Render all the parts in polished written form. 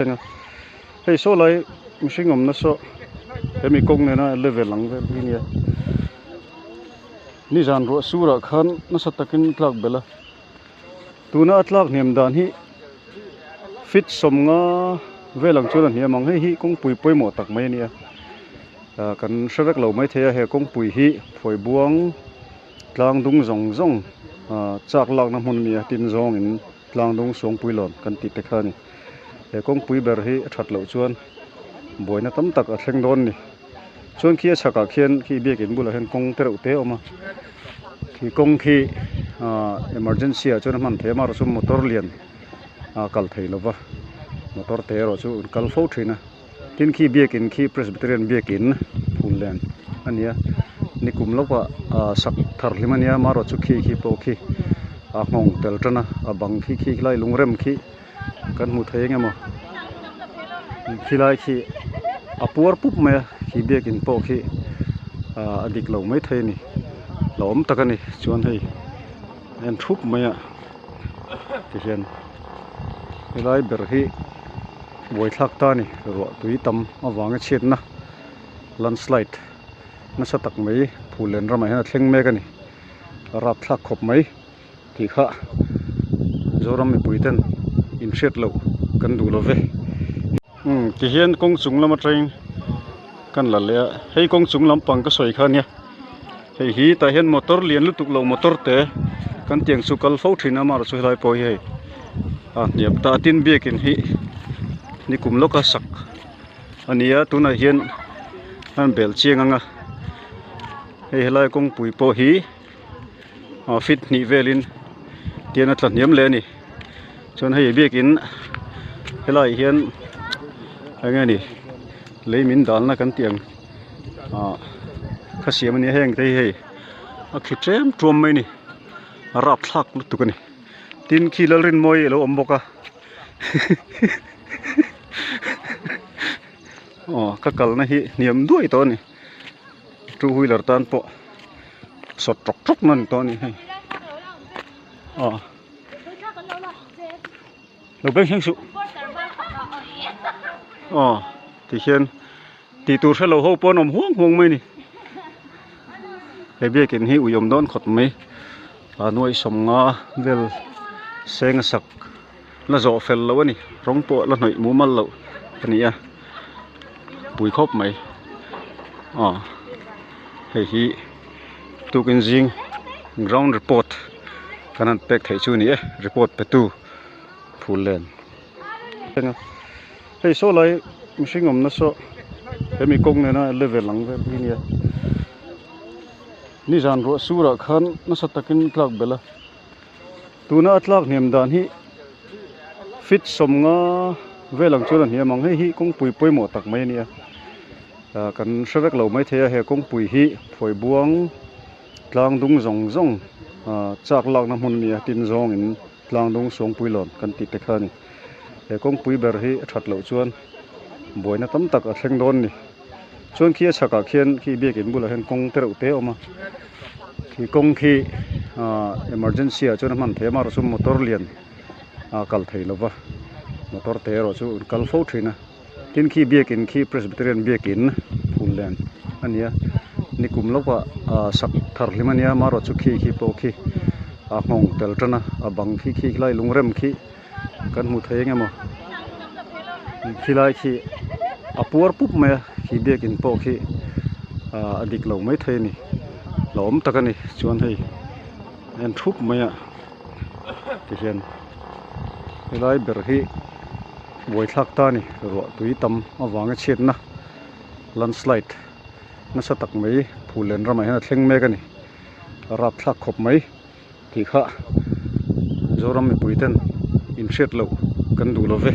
Thleng a, hei saw lai mihring awmna saw hemi kawng nena level ang vel hi nia nizan ruah surah khan nasa takin tlak belh a tuna a tlak hniam dan hi feet sawmnga vel ang chuan a hniam ang hei hi kawngpui pawimawh tak mai a ni a ah kan hre vek lo maithei a he kawngpui hi phuai buang tlang dung zawng zawng ah chak lakna hmun a ni a tin zawngin tlang dung suangpui lawn kan tih te kha a ni. He kawngpui ber hi a that loh chuan buaina tam tak a thleng dawn a ni. Chuan khi a chhakah khian khi biakin bulah hian kawng te reuh te a awm a, khi kawng khi ahh emergency ah chuan a hman theih a amaherawhchu motor lian a kal thei lo va, motor te erawh chu an kal fo thin a. Tin khi biakin khi Presbyterian biakin phul len a ni a, nikum lawkah ahh sak thar hlim a nia amaherawhchu khi khi pawh khi a nghawng tel tan a, a bang khi khi lai lungrem khi. Kan hmu thei eng emaw khilai khi a puar pup mai a khi biakin pawh khi ah a dik lo maithei a ni la awm tak a ni chuan hei a en thup mai a tihian helai ber hi buaithlak ta a ni ruah tui tam avanga chhiatna landslide nasa tak mai phul len ramah hian a thleng mek a ni a rapthlak khawp mai. Tih kha Zoram mipui ten in hriat loh kan duh lo ve. Umm ti hian kawng chung lam atangin kan la leh a, hei kawng chung lampang ka sawi kha ania hei hi tah hian motor lian lutuk lo motor te kan tiang chu kal fo thin a amaherawhchu helai pawh hi hei a hniam ta a tin biakin hi nikum lawka sak a ni a tunah hian an bel chiang ang a hei helai kawngpui pawh hi. ah feet hnih velin tian a tla hniam leh a ni chuan hei biakin helaiah hian eng nge ni lei min dalna kan tih ang ah kha siam a nia heng te hi hei a khi tlem tuam mai a ni a rapthlak lutuk a ni tin khi Lalrinmawii a lo awm bawk a aw ka kalna hi hniam duai tawh a ni two wheeler tan pawh. Sawt tawk tawk na ni tawh a ni hei aw lo beng thleng suh aw ti hian tih tur hrelo ho pawh an awm huang huang mai a ni he biakin hi ui awm dawn khawp mai a nuaih sawmnga vel seng a sak la zawh fel loh a ni rawng pawh la hnawih mumal loh a ni a pui khawp mai aw hei hi tukin zing ground report kan han pek theih chu a ni e report pe tu phul len hei saw lai mihring awmna saw hemi kawng nena level ang vel hi a nia nizan ruah surah khan nasa takin tlak belh a. Tuna a tlak hniam dan hi feet sawmnga vel ang chuan a hniam ang hei hi kawngpui pawimawh tak mai a ni a ah kan hre vek lo maithei a he kawngpui hi phuai buang tlang dung zawng zawng ah chak lakna hmun a ni a tin zawngin tlang dung suangpui lawn kan tih te kha a ni he kawngpui ber hi a that loh chuan buaina tam tak a thleng dawn a ni chuan khi a chhakah khian khi biakin bulah hian kawng te reuh te a awm a. Khi kawng khi ah emergency ah chuan a hman theih a amaherawhchu motor lian a kal thei lo va motor te erawh chu an kal fo thin a tin khi biakin khi Presbyterian biakin phul len a ni a nikum lawkah ah sak thar hlim a nia amaherawhchu khi khi pawh khi a nghawng tel tan a a bang khi khi lai lungrem khi kan hmu thei eng emaw khilai khi a puar pup mai a khi biakin pawh khi ah a dik lo maithei a ni la awm tak a ni chuan hei a en thup mai a tihian helai ber hi buaithlak ta a ni ruah tui tam avanga chhiatna landslide nasa tak mai phul len ramah hian a thleng mek a ni a rapthlak khawp mai. Tih kha Zoram mipui ten in hriat loh kan duh lo ve.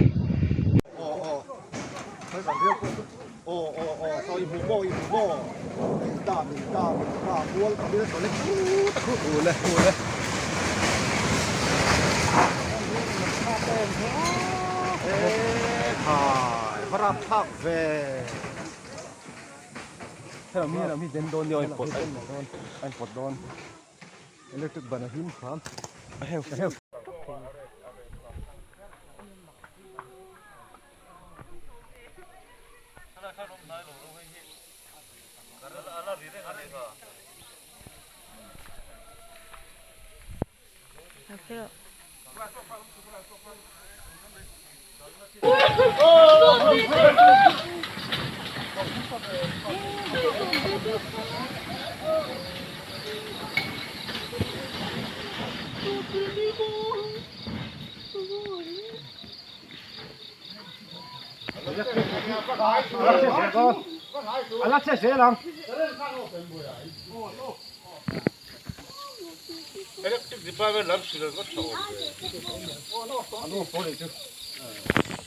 Electric ban a him hram a heu. Electric department lam hrilh an va tha awm ve.